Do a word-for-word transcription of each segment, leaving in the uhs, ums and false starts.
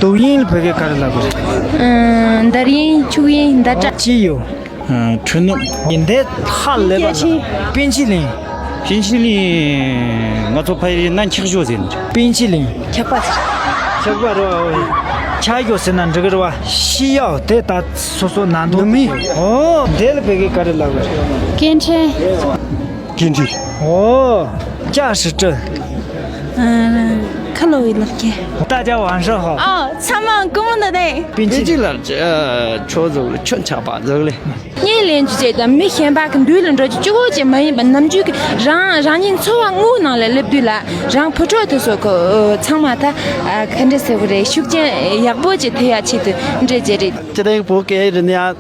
དུག་དབྱིངས་ལ་བོད་སྐད་ག་རེ་ལབ་དགོས་རེད། ཨ། འདར་དབྱིངས། འཁྱུག་དབྱིངས། འདར་སྒྲ། ཅི་ཡོད། ཨ། འཁྲུལ་སྣང་། འདི་ཧ་ལས་པ། པཎ་ཆེན་གླིང་། པཎ་ཆེན་གླིང་། ང་ཚོ་ཕ་ཡུལ་ན་འཁྱག་ཞོ་ཟེར་ནི་རེད། པཎ་ཆེན་གླིང་། འཁྱག་པ་ཟེར། འཁྱག་པ་རེད་བ། འཁྱག་ཞོ་ཟེར་ན་འགྲིག་གི་རེད་བ། ཤི་ཡག་དེ་ད་སོ་སོ་ན་མདོག་ནུ་མི། ཨོ། འདི་ལ་བོད་སྐད་ག་རེ་ལབ་དགོས་རེད། སྐད་འཕྲིན། 电梯。 ཨོ། 驾驶证。 ཁ་ལོ་བའི་ལག་ཁྱེར། 大家晚上好。 ཨོ། ཚང་མ་སྐུ་མོ་ད་དེ། པཎ་ཆེན་གླིང་ལ་ཆོས་ཟོག་ལ་ཆོས་ཆགས་པ་ཟོག་ལས། གཉེན་ལེན་རྒྱུ་བཅས་དང་མི་གཞན་པ་གི་མདུན་ལ་འགྲོ་རྒྱུ་གཅིག་པོ་ཅིག་མ་ཡིན་པར་ནམ་རྒྱུན་གྱི་རང་རང་ཉིད་འཚོ་བ་དངོས་ནང་ལ་སླེབས་དུས་ལ་རང་ཕོ་ཕྲུག་དེ་ཚོ་གི་ཚང་མ་ད་ག་འདྲ་ཟེར་བ་རེད། ཤུགས་རྐྱེན་ཡག་པོ་ཅིག་ཐེབས་ཡག་ཆེད་དུ་འདྲ་བྱས་རེད། ཅི་ལྟར་བོད་སྐད་རིག་གནས།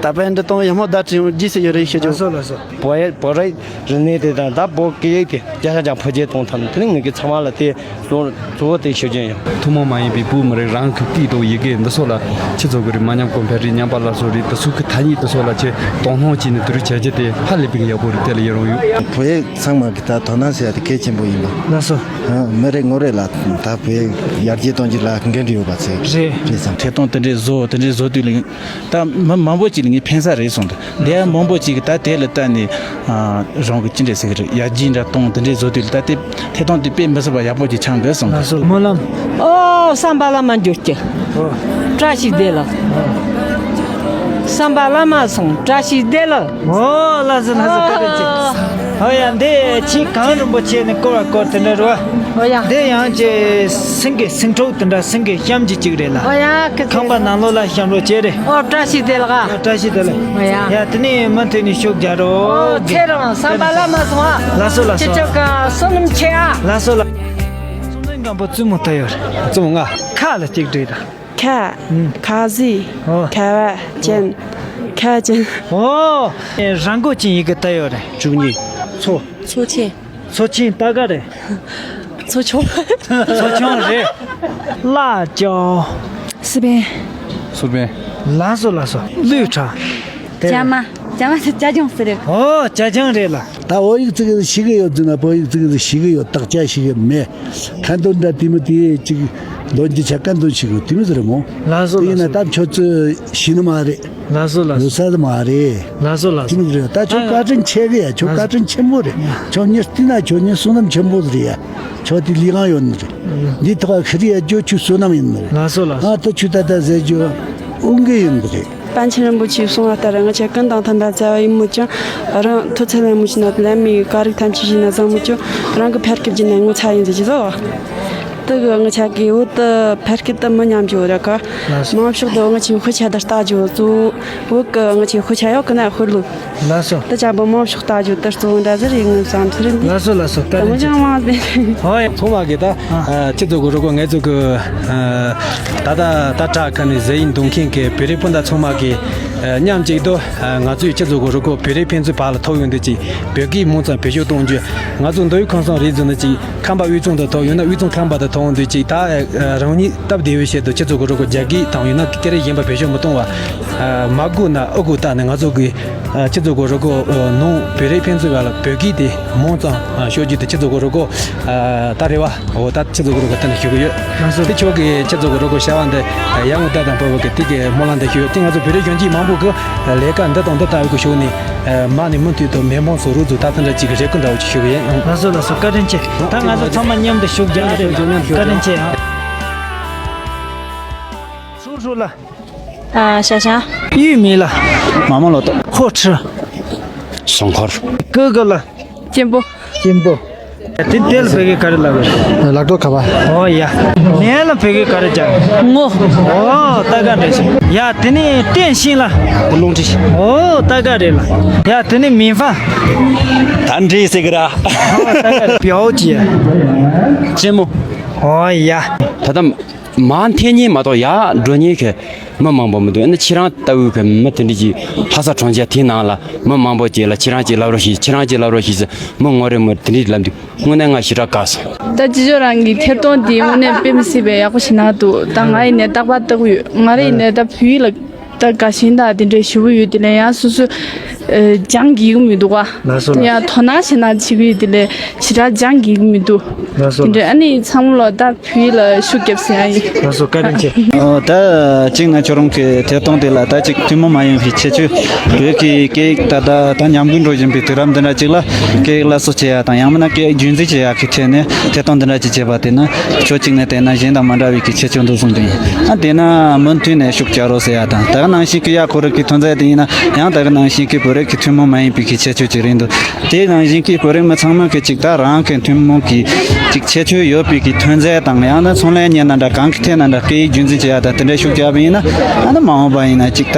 ད་བན་འདི་དང་ཡག་མོ་བརྡ་དྲིན་རྗེས་སུ་ཡོད་རེད་ཤེས་ཀྱང་། ལགས་སོ་ལགས་སོ། བོད་ཡིག་བོད་རིགས་རིག་གནས་དེ་དང་ད་བོད་སྐད་ཡིག་དེ་བརྒྱ་ཆ་བརྒྱ་འཕེལ་རྒྱས་གཏོང་ཐབས་དེ་ནི་ངེད་ཀྱི་ཚང་མ་ལ་དེ་གཙོ་གཙོ་བོ་དེ་ཤེས་ཀྱང་ཡང་། ཐུན་མོང་མ་ཡིན་པའི་བོད་མི་རིགས་རང་གི་སྐད་དང་ཡི་གེ་འདི་ཚོ་ལ་ཆེད་འཛུགས་ཀྱི་རིགས་མ་ཉམས་གོང་འཕེལ་རིགས་ཉམས་པ་སླར་གསོ་རིགས་དེ་ཚོ་གི་ཐ་སྙད་དེ་ཚོ་ལ་ཆེད་དོ་སྣང་བྱས་ནས་དེ་རིགས་བྱ་རྒྱུ་དེ་ཧ་ལས་པའི་ཡག་པོ་རེད། དེ་ལ་ཡི་རང་ཡོད། བོད་ཡིག་ཚང་མ་གི་ད་དོ་སྣང་བྱེད་ཡ་དེ་གལ་ཆེན་པོ་ཡིན་པ། ལགས་སོ། ཧ། མི་རེ་ངོ་རེ་ལ་ད་བོད་ཡིག་ཡར་རྒྱས་གཏོང་རྒྱུ་ལ་འགན་འཁྲི་ཡོད་པ་ཚོས། རེད། རེད་བསམ། ཐད་གཏོང་དེ་འདྲའི་བཟོ་དེ་འདྲའི་བཟོ་དུས་ལ། ད་མི་མང་པོ་ཅིག་ལ་ངས་ཕན་ས་རེད་གསུངས་འདུག་དེ་ཡང་མང་པོ་ཅིག་གིས་ད་དེ་ལ་ལྟ་ནས། ཨ། རང་གི་ཅི་འདྲ་ཟེར་གི་རེད། ཡར་རྒྱས་འདྲ་གཏོང་དེ་འདྲའི་བཟོ་དུས་ལ་ད་དེ་ཐད་གཏོང་དེ་དཔེ་མི་སྲིད་པ་ཡག་པོ་ཅིག་ཆགས་འདུག་གསུངས་འདུག་ལགས་སོ། སྨོན་ལམ། ཨོ། བསམ་པ་བླ་མ་འགྱུར་གྱི། ཨོ། བཀྲ་ཤིས་བདེ་ལེགས། བསམ་པ་བླ་མ་སོང་བཀྲ་ཤིས་བདེ་ལེགས། ཨོ། ལགས་སོ་ལགས་སོ། བཀའ་དྲིན་ཆེ། ཨོ་ཡ། འདི་ཆེས་གང་རིན་པོ་ཆེ་ནས་བསྐོར་བ་བསྐོར་དེ་འདྲ་རེད་བ། ཨོ་ཡ། འདི་ཡང་ཅིག་སེང་གེ་སེང་ཕྲུག་དེ་འདྲ་སེང་གེ་གཤམ་གྱི་གཅིག་རེད་ལ། ཨོ་ཡ། ཁི་ཁང་པ་ནང་ལོགས་ལ་བཤམས་རོགས་བྱེད་རེད། ཨོ། བཀྲ་ཤིས་བདེ་ལེགས། ཨོ། བཀྲ་ཤིས་བདེ་ལེགས། ཨོ་ཡ། ཡ། དེ་ནས་མུ་མཐུད་ནས་ཤུགས་རྒྱག་རོགས། ཨོ། ཚེ་རིང་བསམ་པ་བླ་མ་སོང་ཨ། ལགས་སོ་ལགས་སོ། ཁྱེད་ཅག་གི་བསོད་ནམས་ཆེ་ཨ། ལགས་སོ་ལགས། བསོད་ནམས་སྒམ་པོ་བཙུན་མོ་ལྟ་ཡོད་རེད། བཙུན་མོ་ལྔ། ཁ་ལ་གཅིག་བྲིས་དང་། ཁ། ཨུམ། ཁ་ཟས། ཨོ། ཁ་བ་ཅན། ཁ་ཅན། ཨོ། རང་མགོ་ཅན་ཡི་གེ་ལྟ་ཡོད་རེད། བཅུ་གཉིས། མཚོ། མཚོ་ཆེན། མཚོ་ཆེན་ད་ག་རེད། མཚོ་ཆུང་། མཚོ་ཆུང་རེད། ལ་ཅོ། སི་པན། སི་པན། ལགས་སོ་ལགས་སོ། ལུས་ཁྲ། ཅ་མ། ཅ་མ་ཟེར་ཅ་ཅང་ཟེར་རེད། ཨོ། ཅ་ཅང་རེད་ལ། ད་བོད་ཡིག་ཙི་གེ་ཟིག་ཤེས་གི་ཡོད་ཟེར་ན་བོད་ཡིག་ཙི་གེ་ཟིག་ཤེས་གི་ཡོད། དག་ཆ་ཤེས་གི་མེད། ཁ་འདོན་འདྲ་དེ་མི་དེ་ཅིག་འདོན་རྒྱུ་ཆ་ཁ་འདོན་ཤེས་གི་ཡོད་དེ་མི་ཟེར་མོ། ལགས་སོ་དེ་ཡིན་ན། ལགས་སོ། ད་ཁྱོད་ཚོས་ཤེས་ནི་མ་རེད། ལགས་སོ་ལགས་སོ། ཡོད་ས་མ་རེད། ལགས་སོ་ལགས་སོ། ཅི་མི་རེད། ད་ཁྱོད་བཀའ་དྲིན་ཆེ་གི་ཡ། ཁྱོད་བཀའ་དྲིན་ཆེན་པོ་རེད། ཁྱོད་མྱི་བལྟས་ན་ཁྱོད་མྱི་བསོད་ནམས་ཆེན་པོ་རེད་ཡ། ཁྱོད་དེ་ལས་གང་ཡོད་ནི་རེད། འདི་ཐོག་ཁི་རི་ཡ་ཇོ་ཁྱོད་བསོད་ནམས་ཡིན་ནི་རེད། ལགས་སོ་ལགས་སོ། ང་ད་ཁྱོད་ད་ལྟ་ཟེར་རྒྱུ་དབུ་འགན་ཡིན་ནི་རེད། པཎ་ཆེན་རིན་པོ་ཆེས་གསུངས་པ་ལྟར་ང་ཆ་ཀུན་དང་མཐུན་པར་བྱ་བ་ཡིན་མོད་ཀྱང་། རང་མཐོ་ཚད་ལ་མི་ཤེས་ན་ལན་མི་ག་རིགས་ཐམས་ཅད་ཤེས་ན་བཟང་མོད་ཀྱང་། རང་གི་ཕ་སྐད་བརྗེད་ན་ངོ་ཚ་ཡིན་ཟེར་གྱི་ཟོ། དེ་གི་ང་ཆ་གི་འོ་དེ་ཕ་སྐད་དེ་མི་ཉམས་རྒྱུ་ར་ཀ། ལགས་སོ། མང་ཤོས་དེ་ང་ཆའི་དཔེ་ཆ་དེ་ལྟ་རྒྱུ་གཙོ་བོ། འོ་གི་ང་ཆའི་དཔེ་ཆ་ཡག་གི་ན་ཧུར་ལུགས། ལགས་སོ། དེ་ཆ་པོ་མང་ཤོས་ལྟ་རྒྱུ་དེ་གཙོ་བོ་འདྲ་ཟེར་ཡིན་ངམ་བསམ་ཚུལ་འདི། ལགས་སོ་ལགས་སོ། བཀའ་དྲིན་ཆེ། ཅང་མ་ཟེར། ཧོ་ཡ། ཚང་མ་གི་ད། ཨ། ཁྱེད་ཚོ་གི་རོགས་སྐོར། ངེད་ཚོ་གི། ཨ། ད་ད་ད་དྲག་ཁ་ནས་ཟེར་ཡིན་གཏོང་མཁན་གི་བོད་རིགས་སྤུན་ཟླ་ཚང་མ་གི། ཨ། མཉམ་གཅིག་ཏུ། ཨ། ང་ཚོས་ཁྱེད་ཚོ་གི་རོགས་སྐོར་བོད་རིགས་ཕན་ཚུན་བར་ལ་ཐོགས་ཡོང་དུས་ཅིག་བོད་སྐད་མང་ཙམ་བེད་སྤྱོད་གཏོང་རྒྱུ། ང་ཚོ་མདོ་དབུས་ཁམས་གསུམ་རེད་ཟེར་ན་ཅིག་ཁམས་པ་དབུས་གཙང་དུ་ཐོགས་ཡོང་ན་དབུས་གཙང་ཁམས་པ་དུ་ཐོགས་ཡོང་དུས་ཅིག་ད། ཨ། རང་ཉིད་སྟབས་བདེ་བའི་ཆེད་དུ་ཁྱེད་ཚོ་གི་རོགས་སྐོར་རྒྱ་སྐད་དང་ཡང་ན་སྐད་རིགས་གཞན་པ་བེད་སྤྱོད་མི་གཏོང་བ། ཨ། མ་དགོས་ན་ཨ་དགོས་ལྟ་ནས་ང་ཚོ་གི། ཨ། ཁྱེད་ཚོ་གི་རོགས་སྐོར། ཨ། ནང་བོད་རིགས་ཕན་ཚུན་བར་ལ་བོད་སྐད་དེ་མང་ཙམ། ཨ། ཤོད་རྒྱུ་དེ་ཁྱེད་ཚོ་གི་རོགས་སྐོར། ཨ། ད་རེ་བ། འོ། ད་ཁྱེད་ཚོ་གི་རོགས་སྐོར་དེ་ནས་ཞུ་གི་ཡོད། ལགས་སོ། དེ་ཁྱོད་ཀྱིས་ཁྱེད་ཚོ་གི་རོགས་སྐོར་བྱ་བ་འདི་ཡར་ངོ་ལྟ་དང་པོ་བ་གི་དེ་གི་སྨོན་ལམ་འདི་ཞུ་ཡོད། དེ་ང་ཚོ་བོད་རིགས་གཞོན་སྐྱེས་མང་པོ་གི་ལས་ཀ་འདི་དང་འདི་ལྟ་བུ་གི་ཞུགས་ནས། ཨ། མ་ནས་མུ་མཐུད་དུ་མི་མང་ཚོ་རོགས་ཚོ་ད་ལྟ་འདྲ་ཅིག་གི་རེ་སྐུལ་འདྲ་བོ་ཅིག་ཞུ་གི་ཡིན། ལགས་སོ་ལགས་སོ། བཀའ་དྲིན་ཆེ། ད་ང་ཚོ་ཚང་མ་མཉམ་དུ་ཞུགས་རྒྱག་རེད། བཀའ་དྲིན་ཆེ། ཧྲུའུ་ཧྲུའུ་ལ། ཨ། ཤ་ཤ། ཡུས་མི་ལ། མ་མ་ལོ་ཏོ། ཧོ་ཁྲི། སོང་འཁོར། ཀུ་ཀུ་ལ། གཅེན་པོ། གཅེན་པོ། དེ་དེ་ལ་བོད་སྐད་ག་རེ་ལབ་རེད། ལག་ཐོག་ཁ་པ། ཨོ་ཡ། ནས་ལ་བོད་སྐད་ག་རེ་ཅང་། ངོ་། ཨོ་ད་ག་འདྲ་ཞིག་ཡ། དེ་ནས་བསྟན་ཤིང་ལ། རླུང་འཕྲི། ཨོ་ད་ག་རེད་ལ། ཡ་དེ་ནས་མི་ཧྥ། ད་འདྲི་ཟེར་གི་ར། ཨོ་ད་ག་རེད། བེའུ་ཅི་ཡ། ཅེ་མོ། ཨོ་ཡ། ད་ལྟ། མ་འཐེན་ཉེན་མ་གཏོགས་ཡར་འགྲོ་ཉེན་གྱི་མི་མང་པོ་མི་འདུག་ཨ་ནི་ཁྱེད་རང་ལྟ་བུའི་གི་མི་དེ་འདྲ་གྱི་ལྷ་ས་གྲོང་ཁྱེར་དེའི་ནང་ལ་མི་མང་པོ་ཅིག་ལ་ཁྱེད་རང་ཅིག་ལབ་རོགས་ཞེས། ཁྱེད་རང་ཅིག་ལབ་རོགས་ཞེས་ཟེར། མི་ངོ་རེ་མི་དེ་འདྲ་ལབ་དུས་དངོས་གནས་ང་ཞེ་དྲག་དགའ་སོང་། ད་ཅི་ཅོ་རང་གི་ཐེར་གཏོང་དེ་དངོས་གནས་དཔེ་མི་སྲིད་པའི་ཡག་པོ་ཞིག་གནང་འདུག་ད་ང་ཡིན་ནའི་རྟག་པར་ལྟ་གི་ཡོད། ང་རེ་ཡིན་ནའི་ད་བོད་ཡིག་ལ་ད་དགའ་ཞེན་དང་དེ་འདྲའི་ཞེ་པོ་ཡོད། དེ་ལས་ཡང་སོ་སོ། ཨ། སྦྱང་གི་ཡོད་མི་འདུག་ག་ལགས་སོ། ཡང་ལགས། དོ་སྣང་ཞེ་དྲག་བྱེད་ཀྱི་ཡོད་དེ་ལས་ཞེ་དྲག་སྦྱང་གི་ཡོད་མི་འདུག་ལགས་སོ། དེ་འདྲ། ལགས། ཨ་ནི་ཚང་མ་ལ་ད་བོད་ཡིག་ལ་ཤུགས་རྒྱབ་ཟེར་ཡ་ཡིན། ལགས་སོ། བཀའ་དྲིན་ཆེ། ཨོ། ད་གཅིག་ནས་ཁྱོད་རང་གི་ཐད་གཏོང་དེ་ལ་ད་ཅིག་ཐུན་མོང་མ་ཡིན་པའི་ཁྱད་ཆོས། བོད་ཀྱི་སྐད་ཡིག་ད་ལྟ་ད་ཉམས་རྒུད་འགྲོ་བཞིན་པའི་དུས་རབས་འདི་འདྲ་ཅིག་ལ། སྐད་ཡིག་སླར་གསོ་བྱེད་ཡ་དང་། ཡང་མིན་ན་སྐད་ཡིག་རྒྱུན་འཛིན་བྱེད་ཡ་གི་ཐད་ནས་ཐད་གཏོང་འདི་འདྲ་ཅིག་བྱས་པ་དེ་ནི་ཕྱོགས་གཅིག་ནས་བལྟས་ན་གཞན་དང་མ་འདྲ་བའི་གི་ཁྱད་ཆོས་འདུག་གསུངས་ཀྱི་ཡིན། ཨ། དེས་ན་མུ་མཐུད་ནས་ཤུགས་རྒྱག་རོགས་ཟེར་ཡ་དང་། ད་ག་ནང་བཞིན་གྱི་ཡ་ཁོ་རང་གི་ཐོན་རྫས་དེ་ཡིན་ན་ཡང་ད་ག་ནང་བཞིན་གྱི་བོད་རིགས་ཀྱི་ཐུན་མོང་མ་ཡིན་པའི་གི་ཁྱད་ཆོས་ཅིག་རེད་འདུག་དེ་ནང་བཞིན་གྱི་བོད་རིགས་མི་ཚང་མ་གི་ཅིག་ད་རང་གི་ཐུན་མོང་གི་ཅིག་ཁྱད་ཆོས་ཡོད་པའི་གི་ཐོན་རྫས་དང་། ཡང་ན་ཚོང་ལས་གཉེར་ན་འདྲ། གང་གི་ཐད་ན་འདྲ། སྐད་ཡིག་རྒྱུན་འཛིན་བྱེད་ཡ་དང་དེ་འདྲའི་ཤུགས་རྒྱག་པ་ཡིན་ན། ཨ་ནི་མ་འོངས་པ་ཡིན་ན་ཅིག་ད་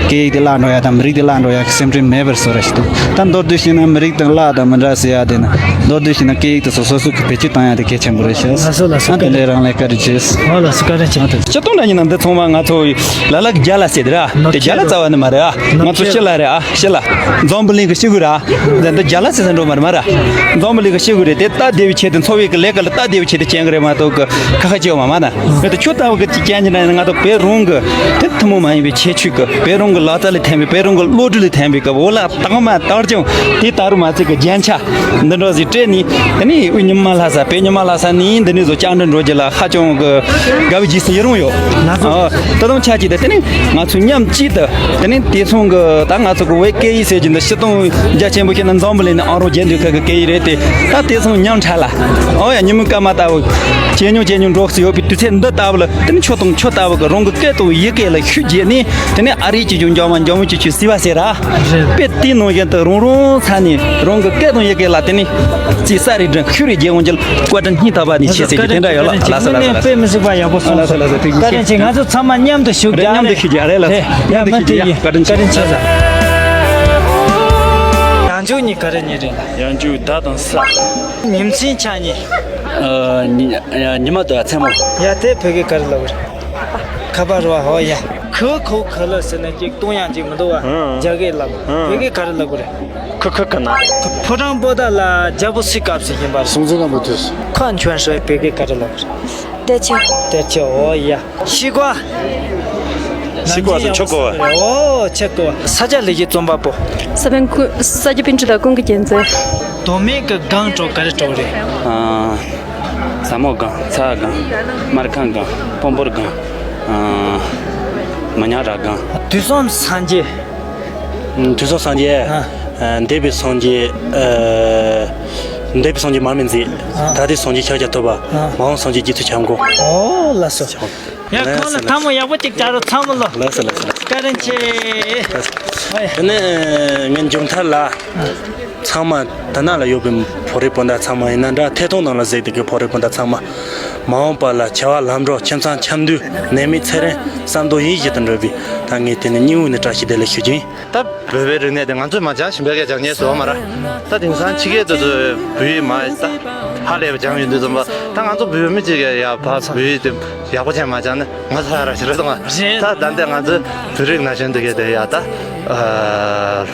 སྐད་ཡིག་དེ་བརླག་འགྲོ་ཡ་དང་མི་རིགས་དེ་བརླག་འགྲོ་ཡ་གི་སེམས་ཁྲལ་མེད་པར་བཟོ་ར་ཞིག་འདུག་ད་མདོར་བསྡུས་བྱས་ན་མི་རིགས་དང་བརླག་དང་མི་འདྲ་ཟེར་ཡ་དེ་ན། མདོར་བསྡུས་བྱས་ན་སྐད་ཡིག་དེ་ཚོ་སོ་སོ་གི་བེད་སྤྱོད་བཏང་ཡ་དེ་གལ་ཆེན་པོ་རེད་ཤག་ལགས་སོ། ལགས་སོ། ཨ། དེ་འདྲའི་རང་ལས་བཀའ་དྲིན་ཆེ། ཨོ། ལགས་སོ། བཀའ་དྲིན་ཆེ། སྤྱིར་བཏང་ལ་ཡིན་ན་འདི་ཚང་མ་ང་ཚོ་ལ་ལ་གི་རྒྱ་ལ་ཟེར་དེ་ར། དེ་རྒྱ་ལ་རྩ་བ་ནས་མ་རེད་ཨ། ང་ཚོ་ཤི་ལ་རེད་ཨ། ཤི་ལ། འཛམ་བུ་གླིང་གི་ཤི་གུ་ར། འདི་འདི་རྒྱ་ལ་ཟེར་ས་འགྲོ་མ་རེད་མ་ར། འཛམ་བུ་གླིང་གི་ཤི་གུ་རེད། དེ་སྟབས་བདེ་བའི་ཆེད་དུ། འཚོ་བའི་གི་ལས་ཀ་ལ་སྟབས་བདེ་བའི་ཆེད་དུ་སྐྱེལ་གི་རེད་མ་གཏོགས་གི་ཁ་ཁ་བྱེད་བ་མ་མ་ན། ངས་ད་ཁྱོད་ལྟ་བུ་གི་ཅིག་རྐྱེན་གྱིས་ན་ང་ཚོ་བོད་རང་གི་དེ་ཐུན་མོང་མ་ཡིན་པའི་ཁྱད་ཆོས་གི། བོད་རང་གི་ལག་རྩལ་ལས་ཐོན་པའི། བོད་རང་གི་བློ་གྲོས་ལས་ཐོན་པའི་གི་འོ་ལ། དྭངས་མ་དར་ཅིང་དེ་ད་རུང་མ་ཚད་ཀྱི་རྒྱན་ཆ་འདི་འདྲ་ཞིག་སྤྲས་ནས། དེ་ནས་དབུས་ཉི་མ་ལྷ་ས། བོད་ཉི་མ་ལྷ་ས་ནས་འདི་ནས་བཟོ་བཅར་འདྲི་འགྲོ་རྒྱུ་ལ་ཧ་ཅང་གི་དགའ་བའི་རྗེས་སུ་ཡི་རང་ཡོད། ལགས་སོ། ཨ། ད་དུང་ཆ་གཅིག་ཏུ་དེ་ནས་ང་ཚོ་མཉམ་གཅིག་ཏུ་དེ་ནས་དེ་མཚུངས་ཀྱི་ད་ང་ཚོ་གི་བོད་སྐད་ཡིག་ཟེར་རྒྱུ་འདི་སྤྱིར་བཏང་རྒྱ་ཆེན་པོ་བཤད་ན་འཛམ་བུ་གླིང་ནས་ཨང་རོ་བརྒྱད་འདུས་ཁག་གི་སྐད་ཡིག་རེད་དེ། ད་དེ་མཚུངས་མཉམ་འཕྲད་ལ། ཨོ་ཡ། ཉིན་མོའི་སྐར་མ་ལྟ་བུ་ཇེ་ཉུང་ཇེ་ཉུང་འགྲོ་སྲིད་ཡོད་པའི་དུས་ཚོད་འདི་ལྟ་བུ་ལ། དེ་ནས་ཁྱོད་དང་ཁྱོད་ལྟ་བུ་གི་རང་གི་སྐད་དང་ཡི་གེ་ལ་ཤུགས་རྒྱས་ནས། དེ་ནས་ཨ་རིའི་སྤྱི་ཆོས་འཇམ་དབྱངས་འཇམ་དབྱངས་སྤྱི་ཆོས་ཟེར་བ་ཟེར་ར། རེད། དཔེ་དེ་ནང་བཞིན་དུ་རང་རང་ས་ནས་རང་གི་སྐད་དང་ཡི་གེ་ལ་དེ་ནས་ཅིག་ས་རིག་འདྲ་ཤུགས་རེ་རྒྱས་འོང་རྒྱུ་བཀའ་དྲིན་སྙིང་ཐག་པ་ནས་ཆེ་ཟེར་གྱི་དེ་འདྲ་ཡོད་ལ། ལགས་སོ། ལགས་སོ། ལགས་སོ། དཔེ་མི་སྲིད་པ་ཡག་པོ་གསུངས་སོང་། ལགས་སོ། ལགས་སོ། ཐུགས་རྗེ་ཆེ། བཀའ་དྲིན་ཆེ། ང་ཚོ་ཚང་མ་མཉམ་དུ་ཞུགས་རྒྱག་རེད། མཉམ་དུ་ཞུགས་རྒྱག་རེད་ལ། ཡ། མཉམ་དུ་ཞུགས་རྒྱག་བཀའ་དྲིན་ཆེ། བཀའ་དྲིན་ཆེ་ས། ཡང་འཇུག་གཉིས་ག་རེ་གཉིས་རེད་ལ། ཡང་འཇུག་ཟླ་དང་ས། ཉིན་མཚན་ཆ་གཉིས། ཨ། ཉི་ཉི་མ་དང་མཚན་མོ། ཡ། དེ་བོད་སྐད་ག་རེ་ལབ་དགོས་རེད། ཁ་པར་བ། ཧོ་ཡ། ཁུ་ཁུ་ཁུ་ལ་ཟེར་ན་ཅིག་གཏོང་ཡག་ཅིག་མི་འདུག་བ། ཨང་། རྒྱ་སྐད་ལབ། ཨང་། བོད་སྐད་ག་རེ་ལབ་དགོས་རེད། ཁུ་ཁུ་ཁུ་ན། ཕོ་བྲང་པོ་ཏ་ལ་རྒྱལ་པོ་སུའི་སྐབས་སུ་ཡིན་པ་རེད། སྲོང་བཙན་སྒམ་པོའི་དུས་སུ། ཁ་མཆོན་ཧྲོའི་བོད་སྐད་ག་རེ་ལབ་དགོས་རེད། ཏེ་ཆེ། ཏེ་ཆེ། ཨོ་ཡ། ཤི་ཀ་བ། ཤི་ཀ་བ་ཟེར་ཆོ་ཀ་བ། ཨོ། ཆོ་ཀ་བ། ས་སྐྱ་ལེགས་བཤད་རྩོམ་པ་པོ། ས་པཎ་ཀུན། ས་སྐྱ་པཎྜི་ཏ་ཀུན་གྱི་རྒྱལ་མཚན། མདོ་སྨད་ཀྱི་སྒང་དྲུག་ག་རེ་དྲུག་རེད། ཨ། ཟབ་མོ་སྒང་། ཚ་བ་སྒང་། སྨར་ཁམས་སྒང་། སྤོམ་ཕུར་སྒང་། ཨ། མི་ཉག་ར་སྒང་། དུས་གསུམ་སངས་རྒྱས། ཨ། དུས་གསུམ་སངས་རྒྱས། ཨ། ཨ། འདས་པའི་སངས་རྒྱས། ཨ། འདས་པའི་སངས་རྒྱས་མར་མེ་མཛད། ཨ། ད་ལྟའི་སངས་རྒྱས་ཤཱཀྱ་ཐུབ་པ། ཨ། མ་འོངས་སངས་རྒྱས་རྗེ་བཙུན་བྱམས་མགོན། ཨོ། ལགས་སོ། ཡ། ཁོང་ལ་ཐལ་མོ་ཡག་པོ་ཅིག་སྦྱར་རོགས། ཚང་མ་ལོ། ལགས་སོ། ལགས་སོ། ལགས་སོ། བཀའ་དྲིན་ཆེ། ལགས་སོ། ཨོ་ཡ། དེ་ནས་ངའི་མཇུག་མཐར་ལ། ཚང་མ་དེ་ན་ལ་ཡོད་པའི་བོད་རིགས་སྤུན་ཟླ་ཚང་མ་ཡིན་ན་འདྲ། ཐད་གཏོང་ནང་ལ་གཟིགས་བསྡད་པའི་བོད་རིགས་སྤུན་ཟླ་ཚང་མ། མ་འོངས་པ་ལ་བྱ་བ་ལམ་འགྲོ། ཁྱིམ་ཚང་འཆམ་མཐུན། ནད་མེད་ཚེ་རིང་། བསམ་དོན་ཡིད་བཞིན་དུ་འགྲུབ་པའི། ད་ངས་དེ་ནས་སྙིང་དབུས་ནས་བཀྲ་ཤིས་བདེ་ལེགས་ཞུ་རྒྱུ་ཡིན། ད་བོད་པའི་རིག་གནས་དེ་ང་ཚོས་མ་སྦྱངས་ཤིང་བོད་སྐད་སྦྱང་མཁན་བཟོ་བ་མ་རེད། ད་དེང་སང་ཕྱི་རྒྱལ་དེ་ཚོས་བོད་ཡིག་མ་ད་ཧ་ལས་པ་སྦྱངས་ཡོང་དུས་ཙམ་པ། ད་ང་ཚོ་བོད་མི་གཅིག་གིས་ཡ་ཕ་བོད་ཡིག་དེ་ཡག་པོ་བྱས་མ་སྦྱངས་ན་ང་ཚོ་ཧ་ར་ཞིག་རེད་དང་། རེད། ད་ད་ལྟ་ང་ཚོ་བོད་རིགས་ན་གཞོན་དེ་གས་དེ་ཡ་ད་ཨ་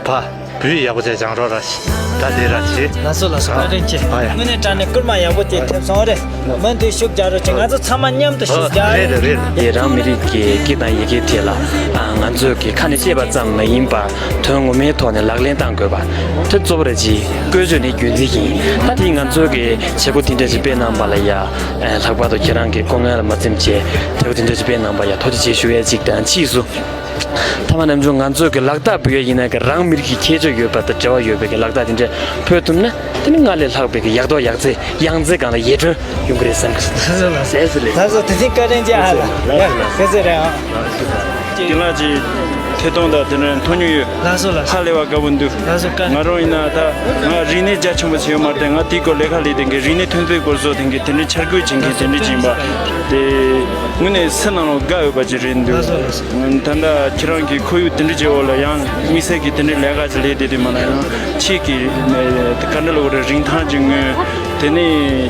ཕ་བོད་ཡིག་ཡག་པོ་བྱས་སྦྱང་རོགས་ར་ཞིག་ད་དེ་ར་ཞིག་ལགས་སོ། ལགས་སོ། བཀའ་དྲིན་ཆེ། ཨ་ཡ། དངོས་གནས་དྲང་གནས་སྐུལ་མ་ཡག་པོ་དེ་ཐེབས་སོང་རེད། མུ་མཐུད་ཤུགས་རྒྱག་རོགས་གྱིས། ང་ཚོ་ཚང་མ་མཉམ་དུ་ཤུགས་རྒྱག་རེད། རེད་རེད། དེ་རང་མི་རིགས་ཀྱི་སྐད་དང་ཡི་གེ་དེ་ལ་ང་ཚོས་ཀྱི་ཁ་ནས་བཤད་པ་ཙམ་མ་ཡིན་པར་དོན་ངོ་མའི་ཐོག་ནས་ལག་ལེན་བསྟར་དགོས་པ་དེ་གཙོ་བོ་རེད། ཅིག་བཀོལ་སྤྱོད་ནི་རྒྱུན་འཛིན་ཡིན། ད་དེ་ང་ཚོས་ཀྱི་བྱེད་སྒོ་དེ་འདྲ་ཞིག་སྤེལ་གནང་པ་ལ་ཡ། ལྷག་པར་དུ་ཁྱེད་རང་གི་སྐུ་ངལ་མ་ཚིམ་བྱས་བྱེད་སྒོ་དེ་འདྲ་ཞིག་སྤེལ་གནང་པ་ཡ་ཐུགས་རྗེ་ཆེ་ཞུ་ཡས་ཅིག་དང་། ཕྱིས་སུ་ཐ་མ་ནམ་བྱུང་ང་ཚོས་ཀྱི་ལག་རྟགས་འབུལ་ཡས་ཡིན་ན་ཀྱི་རང་མི་རིགས་ཀྱི་ཁྱད་ཆོས་ཡོད་པ་དང་འབྲེལ་བ་ཡོད་པའི་ཀྱི་ལག་རྟགས་དེ་འདྲ་ཕུལ་ཐུབ་ན། དེ་ནི་སྔར་ལས་ལྷག་པའི་ཀྱི་ཡག་ཐོག་ཡག་བརྩེགས་ཡང་རྩེ་སྒང་ལ་ཡིད་སྤྲུལ་ཡོང་གི་རེད་བསམ་གི། ལགས་སོ། ལགས་སོ། ལགས་སོ། ལགས་སོ། དེ་ཚིག་བཀའ་དྲིན་ཆེ་ཨ་ལ། ལགས་སོ། ལགས་སོ། ལགས་སོ། རྒན་ལགས་ཀྱི་ཐད་གཏོང་དང་དེ་འདྲ་མཐོང་མྱོང་ཡོད། ལགས་སོ། ལགས་སོ། ཧ་ལས་པ་དགའ་པོ་འདུག་ལགས་སོ། བཀའ་དྲིན། ང་རང་ཡིན་ན་ད་ང་རིག་གནས་རྒྱ་ཆེན་པོ་ཞིག་ཡོད་མ་རེད་དེ། ང་དེའི་སྐོར་ལས་ཀ་ལས་དེ་གའི་རིག་གནས་ཐོན་རྫས་སྐོར་བཟོ་དེ་གའི་དེ་འདྲའི་འཆར་འགོད་བྱེད་མཁན་དེ་འདྲ་ཅིག་ཡིན་པ་དེ་དངོས་གནས་སེམས་ནང་ལ་དགའ་འོས་པ་ཅིག་རེད་འདུག་ལགས་སོ། ལགས་སོ། ད་ལྟ་ཁྱེད་རང་གི་ཁོར་ཡུག་དེ་འདྲ་ཅིག་འོག་ལ་ཡང་དམིགས་བསལ་གྱི་དེ་འདྲའི་ལས་ཀ་ཅིག་ལས་བསྡད་དུས་མ་ན་ཡང་ཁྱེད་ཀྱི་ག་འདྲ་ལབ་དགོས་རེད། རིན་ཐང་ཅིག་མངོན། དེ་ནས་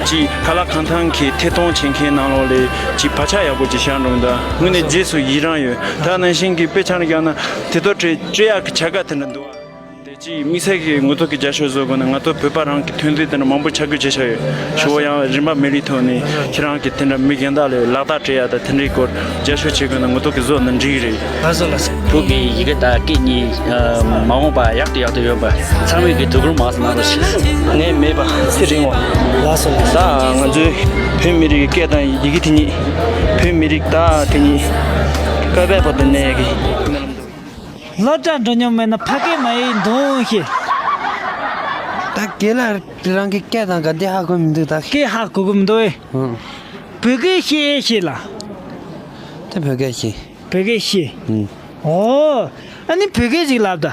ཅིག་ཁ་ལག་གང་ཐང་གི་ཐད་གཏོང་བྱེད་མཁན་ནང་ལོགས་ལ་ཅིག་བག་ཆགས་ཡག་པོ་ཅིག་བཞག་འགྲོ་གི་འདུག་དངོས་གནས་རྗེས་སུ་ཡི་རང་ཡོད། ད་ནང་བཞིན་གྱི་དཔེ་ཆ་ནས་བཞག་ན་དེ་ཚོ་སྤྲད་སྤྲད་ཡག་གི་བྱ་དགའ་དེ་འདྲ་འདུག་དེ་ ཅིག་དམིགས་བསལ་གྱི་ངོ་ཐོག་གི་རྒྱབ་སྐྱོར་བཟོ་དགོས་ན། ང་ཚོ་བོད་པ་རང་གི་ཐོན་རྫས་དེ་འདྲ་མང་པོ་ཆ་བགོས་བྱས་བཞག་ཡོད། ཞུ་བ་ཡང་རིན་པ་མེད་རིགས་ཐོག་ནས་ཁྱེད་རང་གི་དེ་འདྲ་མི་གཞན་དག་ལ་ལག་རྟགས་སྤྲད་ཡ་དང་དེ་འདྲའི་སྐོར་རྒྱབ་སྐྱོར་བྱེད་དགོས་ན་ངོ་ཐོག་གི་བཟོ་ན་འགྲིག་གི་རེད། ལགས་སོ་ལགས་སོ། བོད་ཀྱི་ཡི་གེ་དང་སྐད་གཉིས་མ་འོངས་པ་ཡག་ཏུ་ཡག་ཏུ་ཡོང་བར་ཚང་མས་ཀྱི་དོ་ཁུར་མང་ཙམ་གནང་རོགས་ཞུ། ངས་མེད་པ་ཚེ་རིང་བ། ལགས་སོ་ལགས་སོ། ད་ང་ཚོའི་བོད་མི་རིགས་ཀྱི་སྐད་དང་ཡི་གེ་དེ་ཉིད། བོད་མི་རིགས་ད་དེ་ཉིད་བཀའ་བབས་བར་དུ་གནས་ཀྱི། སློབ་གྲྭ་འགྲོ་མྱོང་མེད་ན་ཕ་སྐད་མ་ཡིག་འདོན་ཤེས། ད་རྒན་ལགས་རང་གི་སྐད་དང་ག་འདི་ཧ་གོ་མི་འདུག་ད། སྐད་ཧ་གོ་གི་མི་འདུག་ཨེ། ཨང་། བོད་སྐད་ཤེས་ཤེས་ལ། ད་བོད་སྐད་ཤེས། བོད་སྐད་ཤེས། ཨང་། ཨོ། ཨ་ནི་བོད་སྐད་ཅིག་ལབ་ད།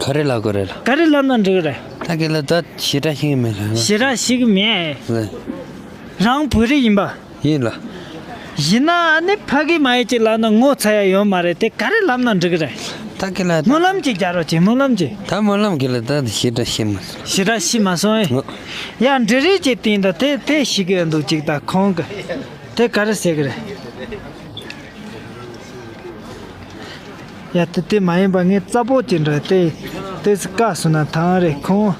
ག་རེ་ལབ་དགོས་རེད་ལ། ག་རེ་ལབ་ན་འགྲིག་གི་རེད། ད་རྒན་ལགས་ད་ཞེ་དྲག་ཤེས་ཀྱི་མེད་ལ། ཞེ་དྲག་ཤེས་ཀྱི་མེད། ལ། རང་བོད་རིགས་ཡིན་པ། ཡིན་ལ། ཡིན་ན་ཨ་ནི་ཕ་གི་མ་ཡིག་ཅིག་ལབ་ན་ངོ་ཚ་ཡ་ཡོད་མ་རེད་དེ། ག་རེ་ལབ་ན་འགྲིག་གི་རེད། ད་གི་ལ་ད། སྨོན་ལམ་ཅིག་རྒྱག་རོགས་གྱིས། སྨོན་ལམ་ཅིག་ད་སྨོན་ལམ་གི་ལ་ད་ཞེ་དྲག་ཤེས་མ་སོང་། ཞེ་དྲག་ཤེས་མ་སོང་ཨེ། ངོ་། ཡ་འབྲི་རིགས་ཅིག་བསྟན་ད་དེ་དེ་ཤེས་གི་ཡོད་འདུག་ཅིག་ད་ཁོང་གི་དེ་ག་རེ་ཟེར་གི་རེད། ཡ་དེ་དེ་མ་ཡིན་པ་ངས་རྩ་པོ་ཅིག་འདྲ་དེ་དེ་སི་བཀག་སོང་ན་ཐང་རེད་ཁོང་།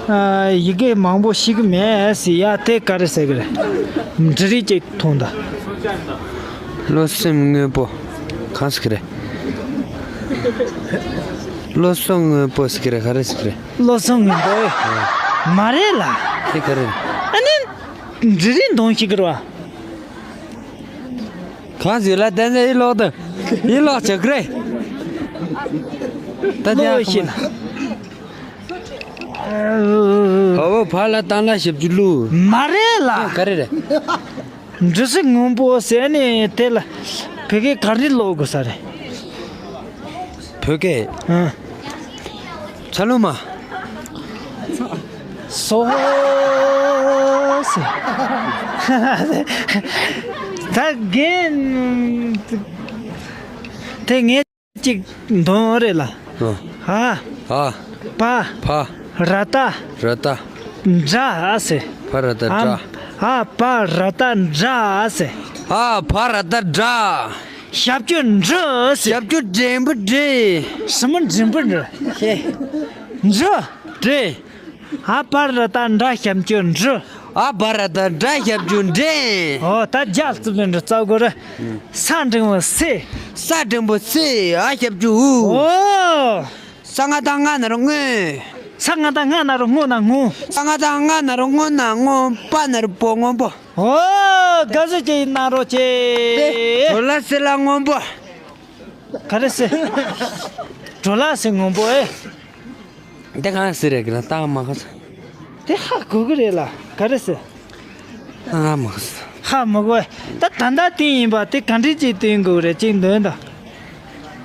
ཨ། ཡི་གེ་མང་པོ་ཤེས་གི་མེད་ཟེར། ཡ་དེ་ག་རེ་ཟེར་གི་རེད། འབྲི་རིགས་ཅིག་མཐོང་ད། བློ་སེམས་དངོས་པོ་གང་ཟེར་གི་རེད། བློ་སེམས་དངོས་པོ་ཟེར་གི་རེད། ག་རེ་ཟེར་གི་རེད། བློ་སེམས་དངོས་པོ་ཨེ། མ་རེད་ལ། དེ་ག་རེ་རེད། ཨ་ནི་འབྲི་རིགས་འདོན་ཤེས་གི་རེད་བ། གང་ཟེར་ལ་བསྟན་ན་ཡིད་ལོག་དང་ཡིད་ལོག་བྱ་གི་རེད། ད་དེ་ཨ་ཁོ་མ། ཨོ་བ་ལ་བཏང་ལ་ཞབས་ཀྱུ་ལུ། མ་རེད་ལ། ག་རེ་རེད། འབྲི་སེ་སྔོན་པོ་ཟེར་ནས་དེ་ལ་བོད་སྐད་ག་རེ་ཀློག་དགོས་ས་རེད། བོད་སྐད། ཨ། ཚ་ལུ་མ། སོ་སི། ད་རྒན། དེ་ངས་ཅིག་འདོན་རེད་ལ། ཨ། ཧ། ཧ། པ། ཕ། ར་ཏ། ར་ཏ། འདྲ་ཨ་སེ། ཕ་ར་ཏ་འདྲ། ཨ། པ་ར་ཏ་འདྲ་ཨ་སེ། ཨ། ཕ་ར་ཏ་འདྲ། ཞབས་ཀྱུ་འབྲི་ཟེར། ཞབས་ཀྱུ་འགྲེང་བུ་འབྲི། ཞི་མོ་འགྲེང་བུ་འབྲི། ཤེས། འབྲི། འབྲི། ཨ་བ་ར་ཏ་འདྲ་ཞབས་ཀྱུ་འབྲི། ཨ་བ་ར་ཏ་འདྲ་ཞབས་ཀྱུ་འབྲི། ཨོ་ད་རྒྱ་རྩུབ་ནས་འབྲི་རྩ་དགོས་རེད། ས་འགྲེང་བུ་སེ། ས་འགྲེང་བུ་སེ། ཨ་ཞབས་ཀྱུ་འུ། ཨོ། ས་ང་བཏགས་སྔ་ན་རོ་སྔོ། ས་ང་བཏགས་སྔ་ན་རོ་སྔོ་ན་སྔོ། ས་ང་བཏགས་སྔ་ན་རོ་སྔོ་ན་སྔོ། པ་ན་རོ་པོ་སྔོན་པོ། ཨོ། དགའ་བསུ་ཅིག་གནང་རོགས་གྱིས། ཏེ། གྲོ་ལ་སེ་ལ་སྔོན་པོ། ག་རེ་སེ། གྲོ་ལ་སེ་སྔོན་པོ་ཨེ། འདི་གང་སེ་རེད་གི་ལ་ཏང་མ་ཁ་ས། དེ་ཧ་གོ་གི་རེད་ལ་ག་རེ་སེ། ཏང་མ་ཁ་ས། ཧ་མ་གོ་ཨེ། ད་ད་ལྟ་དེ་ཡིན་པ་དེ་ག་འདྲ་ཅིག་སྟོན་དགོས་རེད་ཅིག་འདོན་ད།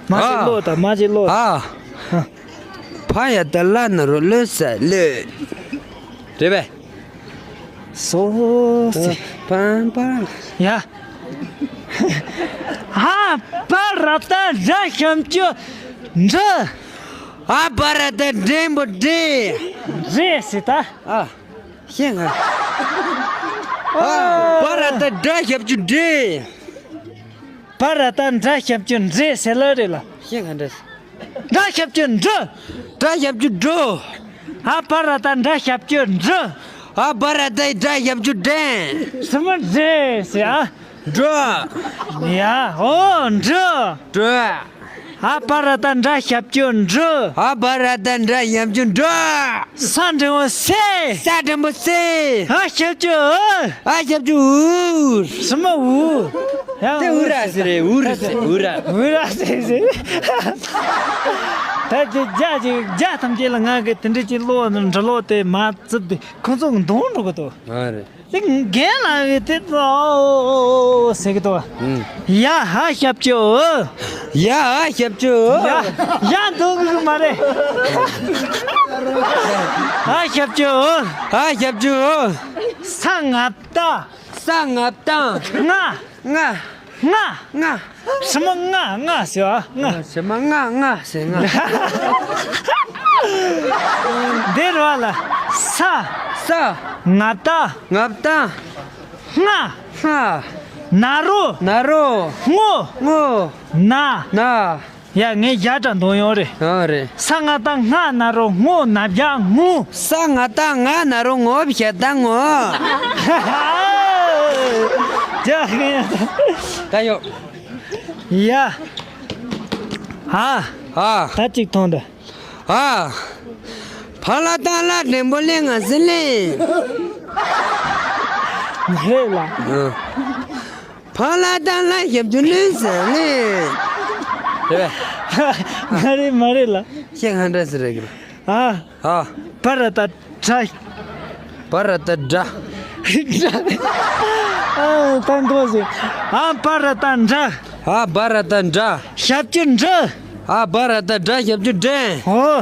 མ་ཅིག་ཨ། ཀློག་ད་མ་ཅིག་ཀློག་ད། ཨ། ཧ། ཕ་ཡ་ད་ལ་ན་རོ་ལོ་ས་ལོ། རེད་པས། སོ་སི། པང་པང་། ཡ། ཨ་བ་ར་ཏ་འདྲ་ཞབས་ཀྱུ་འབྲི། ཨ་བ་ར་ཏ་འགྲེང་བུ་འགྲེ། འགྲེ་ཟེར་ད། ཨ། ཤེས་ང་། ཨ་བ་ར་ཏ་འདྲ་ཞབས་ཀྱུ་འགྲེ། བ་ར་ཏ་འདྲ་ཞབས་ཀྱུ་འདྲེ་ཟེར་ལ་རེད་ལ། ཤེས་ག་འདྲ། འདྲ་ཞབས་ཀྱུ་འདྲུ། འདྲ་ཞབས་ཀྱུ་འདྲུ། ཨ་བ་ར་ཏ་འདྲ་ཞབས་ཀྱུ་འདྲུ། ཨ་བ་ར་ཏ་འདྲ་ཞབས་ཀྱུ་འདྲེན། ཟ་མ་འདྲེ་ཟེར་ཨ། འདྲུ། ཡ་ཨོ་འདྲུ། འདྲུ། ཨ་བ་ར་ཏ་འདྲ་ཞབས་ཀྱུ་འདྲུ། ཨ་བ་ར་ཏ་འདྲ་ཞབས་ཀྱུ་འདྲུ། ས་འགྲེང་བུ་སེ། ས་འགྲེང་བུ་སེ། ཨ་ཞབས་ཀྱུ་འུ། ཨ་ཞབས་ཀྱུ་འུ། ཟ་མ་འུ། ཡ་དེ་འུ་ར་ཟེར་རེད། འུ་ར་ཟེར། འུ་ར། འུ་ར་ཟེར་ཟེར། ད་དེ་རྒྱ་ཅིག་རྒྱ་ཐམས་ཅད་ལ་ང་གི་དེ་འདྲ་ཅིག་ཀློག་ནི་འབྲི་ཀློག་དེ་མ་བརྩིབས་ཏེ་ཁོང་ཚོ་གདོང་འགྲོ་གི་འདུག་ཨ་རེད། དེ་རྒན་ལགས་ཀྱིས་དེ་ཨོ་ཟེར་གི་འདུག་ཨང་། ཡ་ཧ་ཞབས་ཀྱུ་འུ། ཡ་ཧ་ཞབས་ཀྱུ་འུ། ཡ་ཡ་འདུག་གི་མ་རེད། ཧ་ཞབས་ཀྱུ་འུ། ཧ་ཞབས་ཀྱུ་འུ། ས་ང་བཏགས། ས་ང་བཏགས། ང་། ང་། ང་། ང་། ཟ་མ་ང་ང་ཟེར་བ་ང་། ཟ་མ་ང་ང་ཟེར་ང་། འདིར་བ་ལ་ས། ས། ང་བཏགས། ང་བཏགས། སྔ། སྔ། ན་རོ། ན་རོ། སྔོ། སྔོ། ན། ན། ཡ། ངས་བརྒྱ་དྲ་འདོན་ཡོད་རེད། ཨ་རེད། ས་ང་བཏགས་སྔ་ན་རོ་སྔོ་ན་བརྒྱ་སྔོ། ས་ང་བཏགས་སྔ་ན་རོ་སྔོ་བཞག་ད་ངོ་། ད་ཡོ། ཡ། ཨ། ཨ། ད་ཅིག་ཐོང་ད། ཨ། ཕ་ལ་བཏགས་ལ་འགྲེང་བུ་ལེ་ང་ཟི་ལེ། མ་རེད་ལ། ཨ། ཕ་ལ་བཏགས་ལ་ཞབས་ཀྱུ་ལུས་ཟེར་ལེ། རེད་པས། མ་རེད་མ་རེད་ལ། ཤེས་གང་འདྲ་ཟེར་རེད་གི། ཨ། ཨ། བ་ར་བཏགས་བྲ། བ་ར་བཏགས་བྲ། ཨ། ད་འགོ་ཟིན། ཨ། བ་ར་བཏགས་བྲ། ཨ། བ་ར་བཏགས་བྲ། ཞབས་ཀྱུ་འབྲི། ཨ། བ་ར་བཏགས་བྲ་ཞབས་ཀྱུ་འབྲི། ཨོ།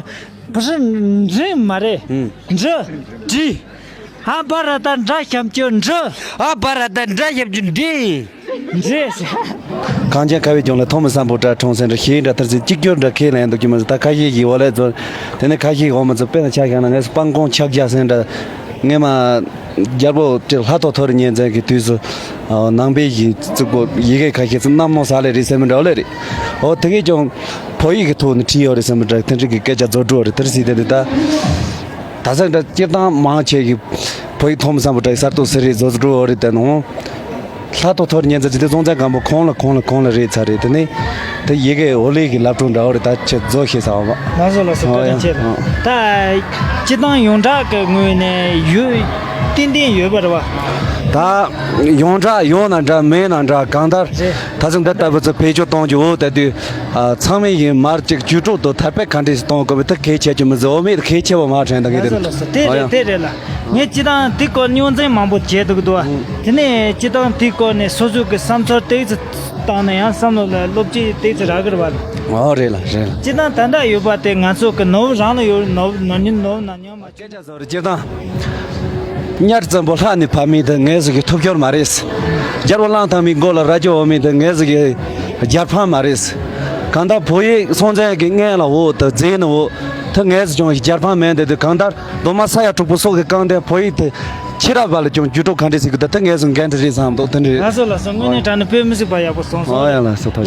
བ་ར་འབྲི་མ་རེད། ཨུམ། འབྲི། བྲི། ཨ། བ་ར་བཏགས་བྲ་ཞབས་ཀྱུ་འབྲི། ཨ། བ་ར་བཏགས་བྲ་ཞབས་ཀྱུ་འབྲི། འབྲི། གངས་ཅན་ཁ་བའི་ལྗོངས་ལ་ཐོག་མའི་ས་འབུ་བྲ་འཁྲུངས་ཟིན་རེད། ཞེས་འདྲ་ཐར་ཟིན་གཅིག་གྱུར་འདྲ་ཁས་ལེན་འདུག་རྒྱུ་མ་ཟད། ད་ཁ་ཤས་ཀྱིས་འོ་ལས་ཚོ། དེ་ནས་ཁ་ཤས་ཀྱིས་འོ་མ་ཚོ་དཔེར་ན་ཆ་བཞག་ན་ངས་སྤང་གོང་ཕྱག་རྒྱ་ཟིན་འདྲ། ངས་མ། རྒྱལ་པོ་ལྷ་ཐོ་ཐོ་རི་གཉན་བཙན་གྱི་དུས་སུ། ནང་པའི་ཡིག་གཙུག་པོ་ཡི་གེ་ཁ་ཤས་སུ་གནམ་ནོ་ས་ལེ་རེད་ཟེར་མི་འདྲ་བ་ལེ་རེད། འོ་དེ་གས་ཀྱང་བོད་ཡིག་གི་ཐོག་ནས་བྲིས་ཡོད་རེད་ཟེར་མི་འདྲ། དེ་འདྲ་གི་སྐད་ཆ་རྫོགས་འགྲོ་བ་རེད། དེར་སྲིད་དེ་འདི་ད། ད་ས་འདྲ་སྤྱིར་བཏང་མང་ཆེ་གི་བོད་ཡིག་ཐོག་མ་སམ་བྷོ་ཊ་གསར་གཏོད་ཟེར་རེད། རྫོགས་འགྲོ་བ་རེད། དེ་ནང་ལྷ་ཐོ་ཐོ་རི་གཉན་བཙན་ཅི་དེ་སྲོང་བཙན་སྒམ་པོ་གོང་ལ་གོང་ལ་གོང་ལ་རེད་ཚར་རེད། དེ་ནས་དེ་ཡི་གེ་འོ་ལེ་གི་ལབ་སྒྲོག་འདྲ་བ་རེད། ད་ཆེ་རྫོགས་ཤེས་ས་བ་མ། ལགས་སོ་ལགས་སོ། བཀའ་དྲིན་ཆེ། ད་སྤྱིར་བཏང་ཡོངས་གྲགས་ཀྱི་ངོས་ནས་ཡོད་ཏན་ཏན་ཡོད་པ་རེད་བ། ད་ཡོངས་གྲགས་ཡོད་ན་འདྲ་མེད་ན་འདྲ། གང་ལྟར་རེད། ད་ཚོ་འདི་ལྟ་བུ་ཚོ་བེད་སྤྱོད་གཏོང་རྒྱུ་འོ་ད་དུས་ཚང་མས་ཡིན་མར་ཅིག་བཅུ་དྲུག་ཏུ་ཐར་པའི་ཁ་འདྲེས་སུ་གཏོང་དགོས་པའི་ཐག་གལ་ཆེ་རྒྱུ་མི་ཟེར། འོ་མེད་གལ་ཆེ་བ་མ་དྲན་ད་གི་དེ། ལགས་སོ་ལགས་སོ། དེ་རེད་དེ་རེད་ལ། ངས་སྤྱིར་བཏང་དེ་སྐོར་རྙོག་འཛིང་མང་པོ་བྱས་འདུག་འདུག་བ། དེ་ནས་སྤྱིར་བཏང་དེ་སྐོར་ནས་སོ་སོ་གི་བསམ་ཚུལ་ཏོག་ཙམ་བཏང་ན་ཡང་བསམ་བློ་ལ་བློ་སྐྱེད་ཏོག་ཙམ་རག་གི་རེད་བ། ཨོ་རེད་ལ་རེད་ལ། སྤྱིར་བཏང་ད་ལྟ་ཡོད་པ་དེ་ང་ཚོ་གི་ནོར་བུ་རང་ལ་ཡོད། ནོར་བུ་ནོར་ཉིན་ནོར་བུ་ནོར་ཉོན་མ་སྐད་ཆ་བཟོ་རེད། སྤྱིར་བཏང་གཉའ་བཙན་པོ་ལྷ་ནས་བབས་མི་དེ་ངའི་ཟིག་གི་ཐུབ་སྐྱོར་མ་རེད། རྒྱལ་པོ་གླང་དར་མའི་མགོ་ལ་རྭ་ཅོ་འོ་མི་དེ་ངའི་ཟིག་གི་རྒྱལ་ཕམ་མ་རེད། གང་ལྟར་བོད་ཡིག་སྲོང་བཙན་གྱི་སྔོན་ལ་འོ་དེ་མཛད་ནི་འོ་དེ་ངའི་ཟིག་ཀྱང་རྒྱལ་ཕམ་མིན། དེ་དུས་གང་ལྟར་རྡོ་མ་ས་ཡ་དྲུག་པོ་སོགས་ཀྱི་རྐང་དེ་བོད་ཡིག་དེ་ཕྱི་རབས་པ་ལ་ཀྱང་བསྒྱུར་སྒྲོག་ག་འདྲས་ཟིག་གི་དེ་དེ་ངའི་ཟིག་འགན་འཁྲི་རེད་བསམ་འདུག་དེ་འདྲས། ལགས་སོ་ལགས་སོ། དངོས་གནས་དྲང་གནས་དཔེ་མི་སྲིད་པ་ཡག་པོ་གསུངས་སོང་། ཨོ་ཡ་ལགས་སོ། ཐུགས་རྗེ་ཆེ།